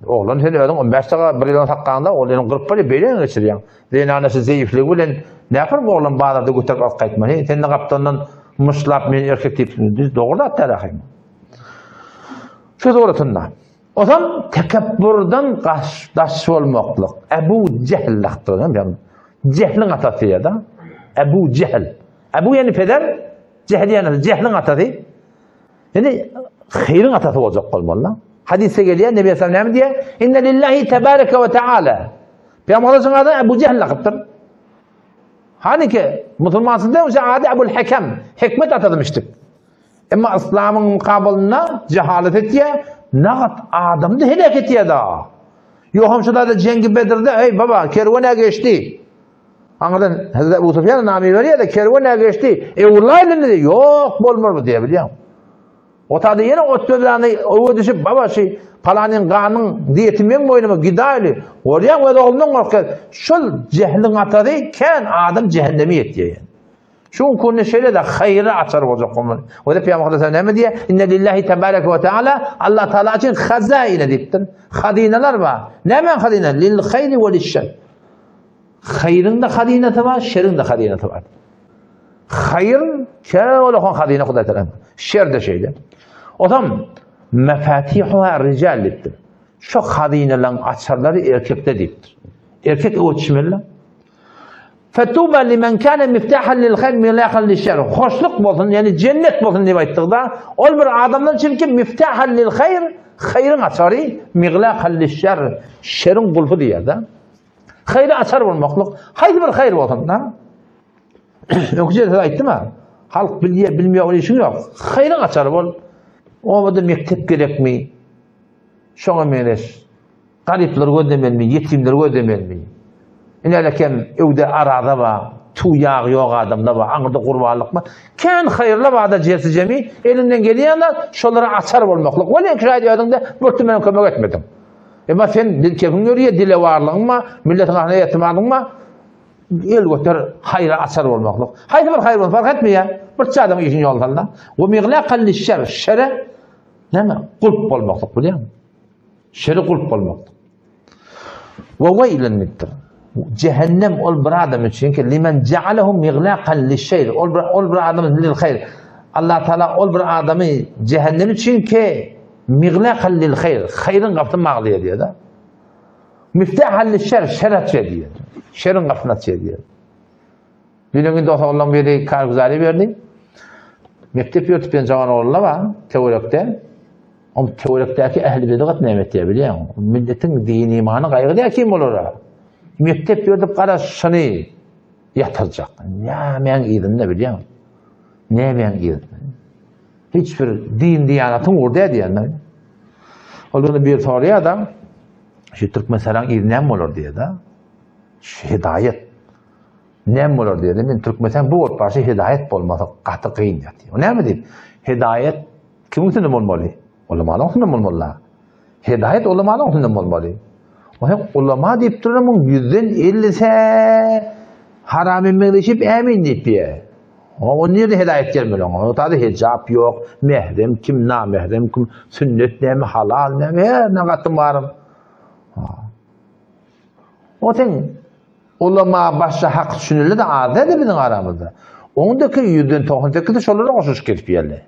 Oglan sen özüň 15 çaga bir ýylan sakgaňda ol ýylan gyryp barýar, beýle geçirýäň. Zenanasy zeýifligi bilen näpar bu oglan bazarda göterip alyp gaýtmaly? Sen-de gapdalyndan myşlap men erkek diýip, düz dogry zat däl ahyryn. Şu suratynda. Ozam tekepburdan gaş, daş bolmaklyk. Ebu Jehl lakdyr. Jehliň atasy ýa-da Ebu Jehl. Ebu ýani peder, Jehl ýani Jehliň atasy. Ýani haýryň atasy boljak bolmaly. Hadisde gelýär, Nebi Aleyhisselam näme diýýär? Inne lillahi tebareke we taala. Peygamber Aleyhisselam ady Ebu Jehl lakypdyr. Haniki musulmansyz däl, ady Ebul Hekem, hikmet atadymışdyk. Emma yslamyň mukabylynda jehalet etýär, nagat adamdy helak etýär da. Ýoham şu da Cengi Bedirde, ey baba, kerwen geçdi. Aňyrdan Hazreti Ebu Sufyan namy berýär-de, kerwen geçdi. Ewlaýly diýdi, ýok, bolmar bu diýe bilýän. Otada ýene ot gözläni öwe düşüp, baba şu palanyň ganyň diýeti meň boýnuma gidaýly. Görýäň öz oglundan gorkýar. Şol jehliň atasy kän adam cehenneme ýetýär. Şu günde şeýle-de haýra açar boljak bolmaly. Wada Pygamber Hudaý näme diýýär? Inne lillahi tebareke we taala Allah Taala üçin hazaine diýipdir. Hazynalar bar. Näme hazyna? Lil haýri we lişşer. Haýryň da hazynasy bar, şeriň de hazynasy bar. Haýr käwle hazyna Hudaý Taala. Şer de şeýle. Ozam mefatihuha rijal diýipdir. Şu hazynalaryň açarlary erkekde diýipdir. Erkek öwçmeli. Fetuba limen kana miftahan lil hayr milahan lişer. Hoşluk bolsun, ýani cennet bolsun diýip aýtdykda, ol bir adamdan çünki miftahan lil hayr, haýryň açary, miglahan lişer, şeriň gulpy diýýär-de. Haýry açar bolmaklyk, haýsy bir haýr bolsun da. Öňki jelsede aýtdym ha. Halk bilýär, bilmeýär, ol işiň ýok. Haýryň açary bol. Obada mekdep gerekmi? Şoňa meňzeş. Garyplary gözlemelimi, ýetimleri gözlemelimi? Inälekem öwde araza bar, tuw ýagy ýok adamda bar, aňyrda gurbanlyk bar. Kän haýyrly barda jersi jemi, eliňden gelýän zat şolara açar bolmaklyk. Welin şaýat özüňde bir tümenen kömek etmediň. Emma sen dil kefiň ýörýär, dilewarlygyň bar, milletiň ahyna ýetimadyň bar. El göter haýra açar bolmaklyk. Haýsy bir haýyr bolsa fark etmeýär. Bir adamyň işini ýol salda. We miglaqan lişşer, şere näme? Gulp bolmaklyk bilýäňmi? Şere gulp bolmaklyk. We weýlen diýipdir. Cehennem ol bir adam üçin ki limen ja'alehu miglaqan lişşer. Ol bir ol bir adam lil haýr. Allah Taala ol bir adamy cehennem üçin ki miglaqan lil haýr. Haýryň gapysyny maglaýar diýýär-de. Miftahan lişşer, şer açýar diýýär. Şeriň gapysyny açýar diýýär. Düýn gün dost oglanlaryň biri karguzari berdi. Mekdep ýörtüp ýören jawan oglanlar bar töwerekde. Ol töwerekdäki ähli bidat näme etýär bilýäňmi? Milletiň dini imany gaýgy däl kim olara. Mekdep ýörtüp gara şuny ýatyrjak. Nämäň yzynda bilýäňmi? Nämäň yzynda? Hiç bir din diýanatyň ugry däl diýýän. Ol ýöne bir soraýar da, şu Türkmenistanyň yzy näme bolar diýýär da. Şu hidaýat näme bolar diýýär. Men Türkmenistan bu bolup barşy hidaýat bolmasa gaty kyn diýýär. O näme diýip? Hidaýat kimiň üstünde bolmaly? Ulamalaryň üstünde bolmaly. Hidaýat ulamalaryň üstünde bolmaly. O hem ulama diýip duran muň ýüzden ellisi haram meňzeşip ämin diýip diýe. O nirde hidayet gelmeli oňa? O taýda hijap ýok, mehrem kim, namehrem kim, sünnet näme, halal näme, her ne gatym barym. O sen ulama başga hak düşünildi de az däl biziň aramyzda. Oňdaki ýüzden 98-i şolara goşulyşyp gelip ýerli.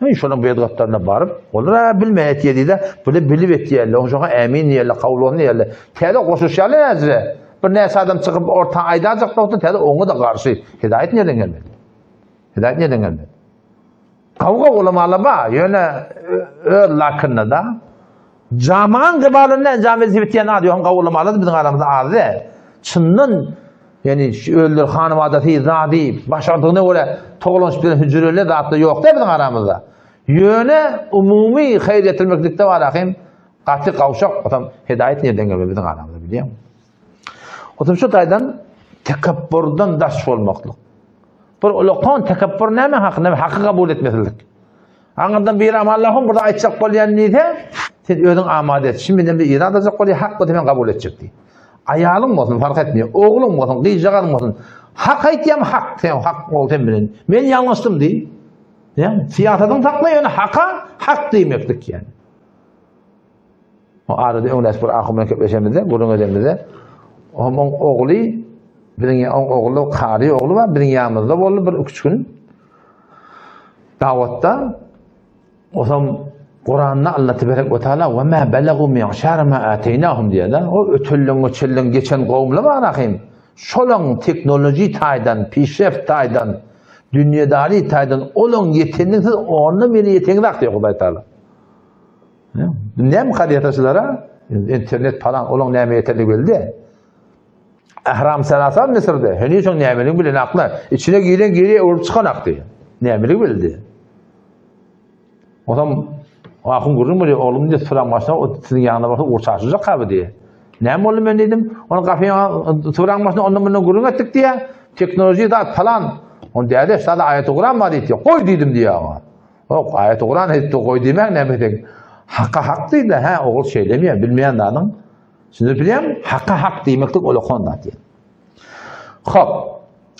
Hey, şonuň bedgatlaryna baryp, olar bilmeýän etýär diýdi, bile bilip etýärler, oň şoňa ämin diýerler, kabul bolsun diýerler. Täze goşuşýarlar näzire. Bir näçe adam çykyp orta aýdajak bolsa, täze oňa da garşy. Hidaýat nirden gelmeli? Hidaýat nirden gelmeli? Gawga ulamalar bar, ýöne öz lakynda da. Jaman gybalynda enjam edip bitýän ady ýok, gawy ulamalar biziň aramyzda az däl. Çyndan, ýani öldür hanybadasy zady başardygyna görä togalanyşyp bilen hüjreli zatlar ýok däl biziň aramyzda. Ýöne umumy haýyr getirmeklikde bar ahim gaty gawşak, otam hidaýat nirden gelmeli biziň aramyzda bilýäňmi? Otam şu taýdan tekepburdan daş bolmaklyk. Bir ulakan tekepbur näme hakynda? Haky kabul etmesizlik. Aňyrdan biri aman Allahym burada aýtjak bolýan diýse, sen özüň amady et. Şimdi menden bir irad aljak bolýar, hak bolsa men kabul etjek diý. Aýalyň bolsun, fark etmeýär. Ogluň bolsun, gyzjagazyň bolsun. Hak aýtýam hak, sen hak ol sen bilen. Men ýalňyşdym diý. Ýa, syýasatyňy sakla ýöne haka hak diýmeklik ýani. O arada öňläş bir ahun bilen gepleşemizde, gürrüň edemizde, onuň ogly biziň oň ogly kary ogly bar, biziň ýanymyzda boldy bir üç gün. Dawatda osam Kuranda Allah tebarek we taala we ma balagu mi'şar ma ataynahum diýýär. O ötülliň, öçülliň geçen gowumlar bar ahim. Şolaň tehnoloji taýdan, pişreft taýdan, dünýedary taýdan olaň ýetenini siz ondan beri ýeteňiz ak diýýär Hudaý Taala. Näme kadyýataçylara internet falan olaň näme ýeterligi belli. Ehram Selasa Mısırda heniz oň nämeligini bilen akla. Içine giren geriye urup çykan akdy. Nämeligi bildi. Otam ahun gürrüň berýär, oglum diýdi, suraň başyna o siziň ýanyna barsa uçaşyjak abi diýdi. Näme boldy men diýdim. Onu gapyň suraň başyna ondan mundan gürrüň etdik diýä. Teknoloji zat falan. On däde, şada aýaty Kuran bar diýdi. Goý diýdim diýä oňa. Hok, aýaty Kuran aýtdy, goý diýmäň näme sen. Haka hak diýdi, hä, ogul şeýlemi, bilmeýän zadyň. Şimdi bilýän, haka hak diýmeklik ol okan zat diýen. Hop.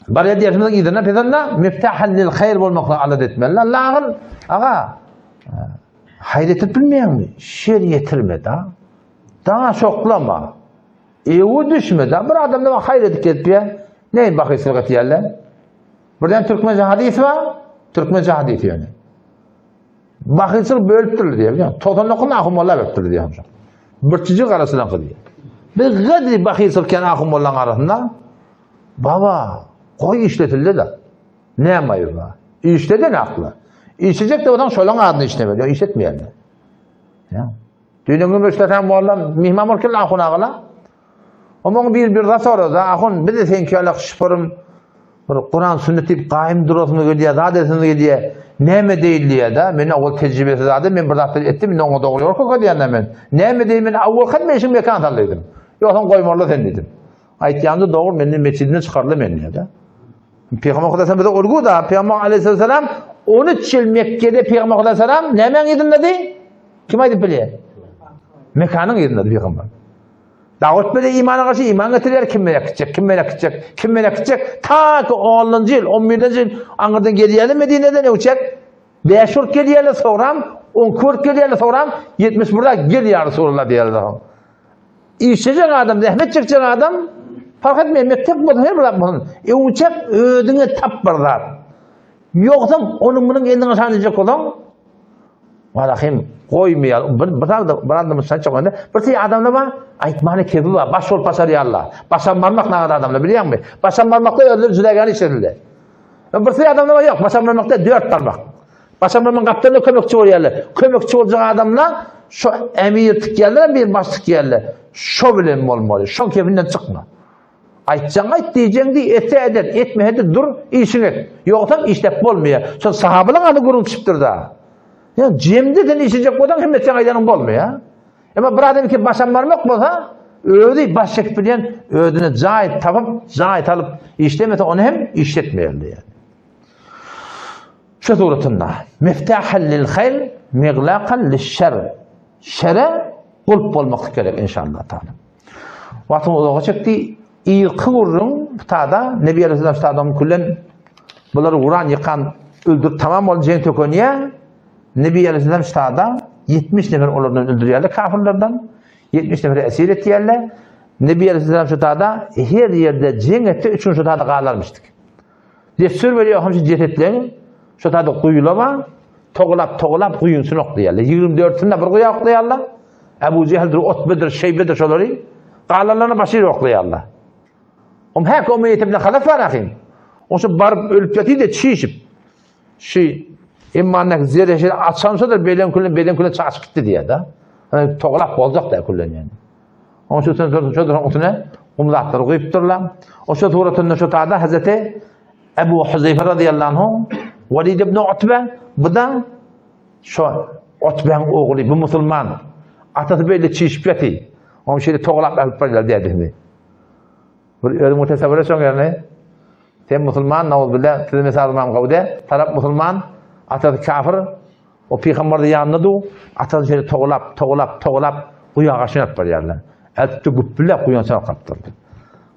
Barýa diýerimiziň yzyna pesende miftahan lil haýr bolmaklygy alada etmeli. Allahyň aga haýr etip bilmeýäňmi? Şer ýetirme da. Daş oklama. Ewi düşme da. Bir adamda haýr edip gelip ýa. Neý bahysylyk etýärler? Birden türkmençe hadys bar. Türkmençe hadys ýöne. Bahylçylyk bölüpdirler diýýär, bilýäňmi? 99 ahun molla beripdirler diýýär. Bir çijik arasyna gyzýar. Bir gadri bahylçylyk ken ahun mollaň arasynda baba goý işletildi de. Näme aýyp bar? Işleden akla. Işlejek de bolsaň şolaň adyny işlemeli, ýok işletmeýärler. Ýa. Düýn öňüm işleten molla mihman bolup geldi ahun agala. Omaň bir bir zat sorady, ahun biz de seňki ýaly şypyrym Bir Kuran sünnet diýip gaýym durasyňyz gelýär, zat edesiňiz gelýär. Näme deýin diýýär-de, men owal tejribesiz adam, men bir zatlar etdim, indi oňa dogry ýol kökedýän-dä men. Näme deýin, men awalkan men işiň mekan sal diýdim. Ýogsam goýmaly sen diýdim. Aýtýan-da dogry, menden metjidimden çykarly men diýýär-de. Pygamber Hudaý bize urgu da, Pygamber aleyhisselam 13 ýyl Mekke'de Pygamber Hudaý selam nämäň yzyndady? Kim aýdyp bilýär? Mekanyň yzyndady Pygamber. Dawut bile imana garşy iman getirýär, kim meni äkitjek, kim meni äkitjek, kim meni äkitjek, ta ki onunjy ýyl, on birinji ýyl aňyrdan gelýärler Medineden öwçek, bäş bolup gelýärler, soňram on iki bolup gelýärler, soňram ýetmiş birde gel ýa Resulallah diýýärler. Işlejek adam, zähmet çekjek adam, fark etmeýär, mekdep bolsun, her bir zat bolsun, öwçek özüňe tap bir zat. Ýogsam onuň munuň eliniň aşagyna diýjek bolsaň, Walahym goýmaýar. Bir bir zat bir adam saçak onda. Bir şey adamda bar, aýtmany kebi bar. Baş bolup başarýarlar. Başam barmak nagada adamlar bilýäňmi? Başam barmakda özleri jüdägäni işledirler. Bir şey adamda bar, ýok, başam barmakda dört barmak. Başam barmagyň gapdalynda kömekçi bolýarlar. Kömekçi boljak adamlar şu emir tikýärler, bir baş tikýärler. Şo bilen bolmaly. Şoň kebinden çykma. Aýtjaň aýt, diýjeň diý, etse eder, etmese-de dur, işiňi et. Ýogsam işläp bolmaýar. Şol sahabalaň ady gürrüň çykypdyr-da. Ýa jemde sen işlejek bolsaň hemme seň aýdanyň bolmaýar. Emma bir adam ki başam barmak bolsa, özi baş çekip bilýän, özüne jaý tapyp, jaý salyp işlemese ony hem işletmeýär diýýär. Şu suratynda miftahan lil haýr, miglaqan liş-şer. Şere gulp bolmaklyk gerek inşallah taala. Wagtyň uzaga çekdi. Irki gürrüň tada Nebi Aleyhisselam ştadan küllen bulary uran ýykan öldürip tamam boldy jeň tökenýär. Nebi Aleyhisselam ştada 70 nefer olardan öldürýärler kafirlerden. 70 nefer esir etýärler. Nebi Aleyhisselam ştada her ýerde jeň etse 3 gün ştada galarmyşdyk. Dessur berýär hem şu jesetleň şo taýda guýulama, togalap togalap guýunsyny oklaýarlar. 24-sinde bir guýa oklaýarlar. Ebu Jehldir, Otbedir, Şeýbedir şolary galanlaryny başy ýere oklaýarlar. Om häk Umeýýet ibn Halaf bar ahim. Oşa baryp ölüp ýatydy çişip. Şu emma zereşi açan şodur belen külen belen külen çaşyp gitdi diýýär-de. Hani togalap boljak da külen ýani. Onuň üçin sen şo duran üstüne gum zatlary guýupdyrlar. O şo suratynda şo tada Hazreti Ebu Huzeyfe radıyallahu anhu Walid ibn Utbe bu da şo Utbeň ogly bu musulman. Atasy beýle çişip ýaty. Onuň şeýle togalap alyp barýarlar diýdi. Bir özüňi tesewür et şoň ýerine. Sen musulman, nauzbillah, size mesal ymam gawde, tarap musulman, atasy kafir, o pygamber de ýanynda du, atasy şeýle togalap, togalap, togalap, guýa gaşyny alyp barýarlar. Eltdi güpbüläp guýany çalkapdyr.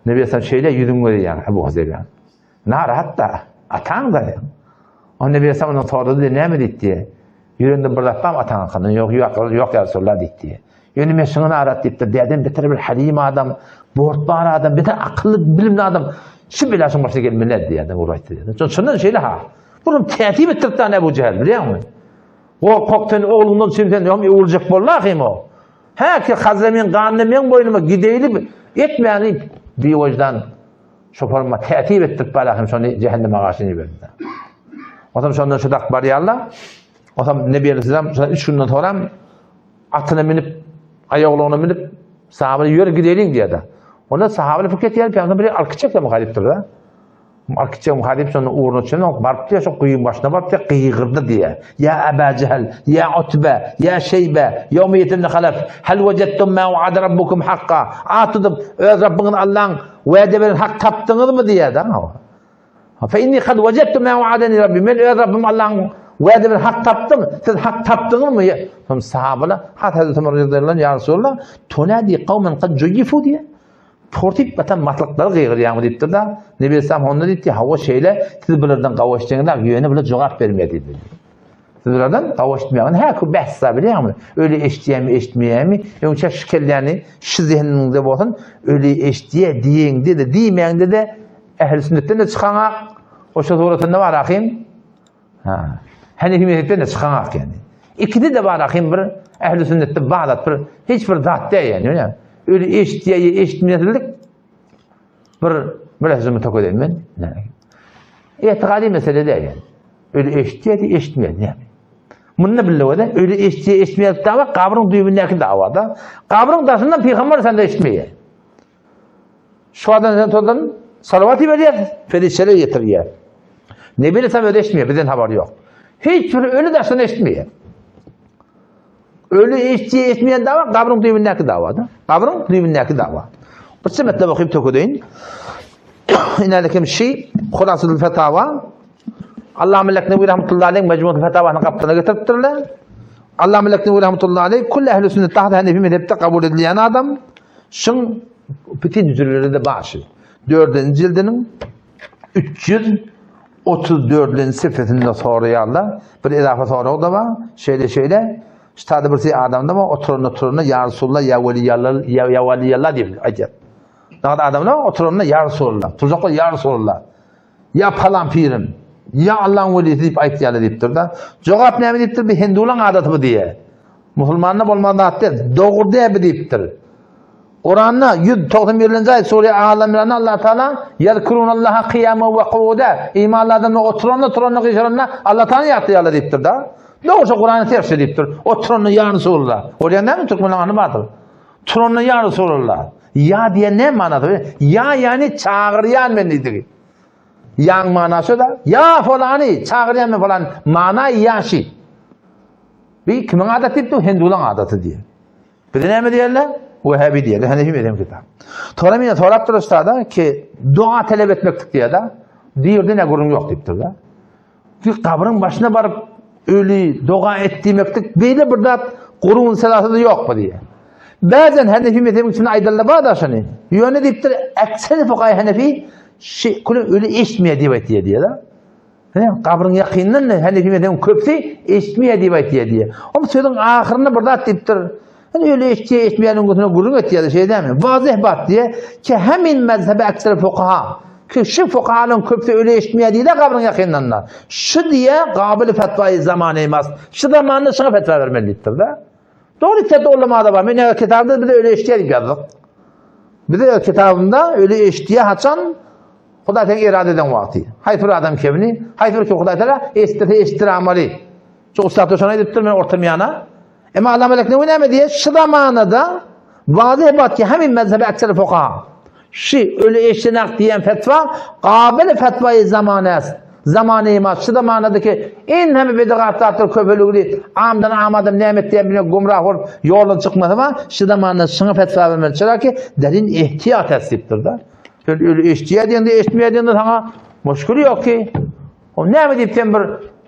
Nebi Aleyhisselam şeýle ýüzüň görýän Ebu Huzeyfe. Narahat da, ataň da. O Nebi Aleyhisselam ondan sorady, näme diýdi? Ýüreginde bir zat barmy ataň hakynda? Ýok, ýok, ýok ýa Resulallah diýdi. Ýöne men şuňa narat diýipdir. Dädem beter bir halim adam, bortbar adam, beter akylly, bilimli adam. Şu bela şuň başyna gelmeli diýýär, bu aýtdy. Şondan şondan şeýle ha. Bunu täsip etdirip da Ebu Jehel, bilýäňmi? Gorkak sen ogluňdan sen sen hem öwüljek boldy ahym o. Hä ki Hazremin ganyny meň boýnuma gideýli etmäni biwajdan şoparma täsip etdirip bar ahym şony cehenneme garşy iberdi. Otam şondan şu dak barýarlar. Otam Nebi Aleyhisselam şondan 3 günden soňra atyna münüp, aýaglaryna münüp, sahabalar ýör gideliň diýýär. Onda sahabalar pikir etýär, pygamber bir alyp gitjek mi galypdyr da. Alyp gitjek mi galyp şonda ugruna çenli baryp diýýär, şo guýyň başyna baryp diýýär, gygyrdy diýýär. Ýa Aba Jehl, ýa Utbe, ýa Şeýbe, ýa Umeýýet ibn Halaf, hal wajadtum ma wa'ada rabbukum hakka? At tutup, öz Rabbyňyz Allaň wada beren hak tapdyňyzmy diýýär da. Fe inni kad wajadtu ma wa'adani rabbi. Men öz Rabbim Allahyň wada beren hak tapdym. Siz hak tapdyňyzmy? Soň sahabalar, hat Hazreti Ömer radiyallahu anh, ya Resulallah, tunadi kawmen kad juyifu diýe. Portip batan matlyklary gygyrýaňmy diýipdir da. Nebi Aleyhisselam onda diýdi, hawa şeýle, siz bulardan gawaşdyňyz, ýöne bular jogap bermedi diýdi. Siz bulardan gawaşmaýaňyz, hä, ku bähs bilýäňmi? Öli eşitýämi, eşitmeýämi? Öňçä şu kelläni şu zehniňde bolsun, öli eşitýä diýeňde-de, diýmäňde-de Ähli sünnetden-de çykaňak, o şo suratynda bar ahym. Ha. Hanefi mezhepden-de çykaňak ýani. Ikisi-de bar ahym bir ähli sünnetde bar bir hiç bir zat däl ýani. Öyle. Öyle eşitýä ýa eşitmezlik bir bir hüzümi tok edeyim men. Etiqadi mesele däl ýani. Öyle eşitýä diýe eşitmeýär näme. Munda bilewede öyle eşitýä eşitmeýär dawa gabryň düýbündäki dawa da. Gabryň daşyndan pygamber sende eşitmeýär. Şu adam sen tozdan salawat iberýär, perişdeler ýetirýär. Nebi Aleyhisselam özi eşitmeýär, bizden habary ýok. Hiç bir öli daşdan eşitmeýär. Öli eşitýär, eşitmeýän dawa gabryň düýbündäki dawa da. Gabryň düýbündäki dawa. Bir sebeple okyp tökedeýin. Inälekem şi Hulasatul Fetawa Allah Melek Nebi Rahmetullahi aleyh Mecmuatul Fetawanyň gapdalyna getiripdirler. Allah Melek Nebi Rahmetullahi aleyh kul ehli sünnet tahta Hanefi mezhepde kabul edilýän adam. Şyň bütin hüjreleri-de bar şy. Dördünji jildiniň 334-nji sefesinde soraýarlar. Bir edafa sorag-da bar. Şeýle-şeýle. Ştada bir şey adamda bar, oturanda oturanda ýa Resulullah ýa Weliyallah ýa ýa Weliyallah diýip aýdýar. Nagt adamlar oturanda ýa Resulullah, turjaklar ýa Resulullah. Ýa palan pirim, ýa Allaň welisi diýip aýtýarlar diýipdir-de. Jogap näme diýipdir? Bir hindulaň adaty bu diýýär. Musulmanda bolmaly zat däl. Dogry däl bu diýipdir. Kuranda 191-nji aýat sure Al Imranda Allah Taala Ýezkurunallaha kyýamen we kuuda imanly adamlar oturanda, turanda, gyşaranda Allah Taala ýatlaýarlar diýipdir-de. Dogry şo Kurany tersi diýipdir. Oturanda ýa Resulullah. Bolýan näme türkmenleň any bardyr. Turanda ýa Resulullah. Ýa diýen näme manasy? Ýa ýani çagyrýan men diýdigi. Ýaň manasy da ýa falany çagyrýan men falan mana ýaşy. Bi kimiň adaty diýipdir? Hindulaň adaty diýýär. Bize näme diýerler? Wehhabi diýerler. Hanefi mezhebi kitap. Tora meni sorapdyr ustada ki dua talep etmeklik diýýär-de. Diýerde ne gürrüň ýok diýipdir-de. Bir gabryň başyna baryp öli doga et diýmeklik beýle bir zat gurun selasyda ýok bu diýýär. Bäzen Hanefi mezhebiň içinde aýdyldy bar da şony. Ýöne diýipdir, ekser fukaýy Hanefi şi küle öli eşitmeýär diýip aýtýar diýýär. He, gabryň ýakynyndan Hanefi mezhebiň köpüsi eşitmeýär diýip aýtýar diýýär. Oň sözüň ahyrynda bir zat diýipdir. Hani öli eşitýär, eşitmeýäniň üstüne gürrüň etýär, şeý dämi? Wazih bat diýýär ki hemin mezhebe ekser fukaha. Ki şu fukahalaryň köpüsi öli eşitmeýär diýýär gabryň ýakynyndan. Şu diýýär, gabyly fetwaýy zamany emas. Şu zamanda şuňa fetwa bermeli diýipdir-de. Dogry kitapda ulama-da bar. Men ýa kitabda bize öli eşitýär diýip ýazdyk. Bize kitabynda öli eşitýär haçan Hudaý sen irade eden wagty. Haýsy bir adam kebini, haýsy bir kim Hudaý Teala eşitdirse eşitdir amaly. Şu ussat şony aýdypdyr men orta miýana. Emma Allah melek ne näme diýýär? Şu zamanada wazi bat ki hemin mezhebe ekser fukaha. Şu öli eşitenak diýen fetwa gabyl fetwaýy zamanas. Zamany mas şu zamanadaki en hem bidgat zatlar köpeligi amdan am adam näme etýän bile gumrah bolup ýoldan çykmasy bar. Şu zamanda şuňa fetwa bermeli çyra ki derin ihtiyat etipdir da. Sen öli eşitýär diýende eşitmeýär diýende saňa muşkul ýok ki. O näme diýip sen bir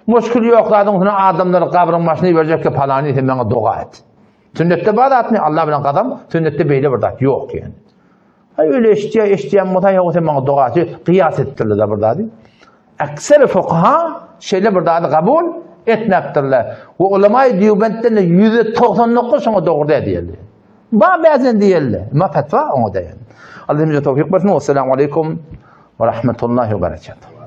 muşkul ýok zadyň üstüne adamlary gabryň başyna iberjek ki palany sen maňa doga et. Sünnetde bar zatmy? Allah bilen kasam, sünnetde beýle bir zat ýok ýani. Ay öyle eşitýär, eşitýän bolsa ýok sen maňa doga et, gyýas etdirler bir zady. Ekser fukaha şeýle bir zady kabul etmepdirler. We ulama-i Dýubentden de 199 şoňa dogry diýerler. Ba bäzen diýerler. Ma fetwa oňa diýen. Allah bize towfik bersin. Wesselamu aleýkum we rahmetullahi we berekatuh.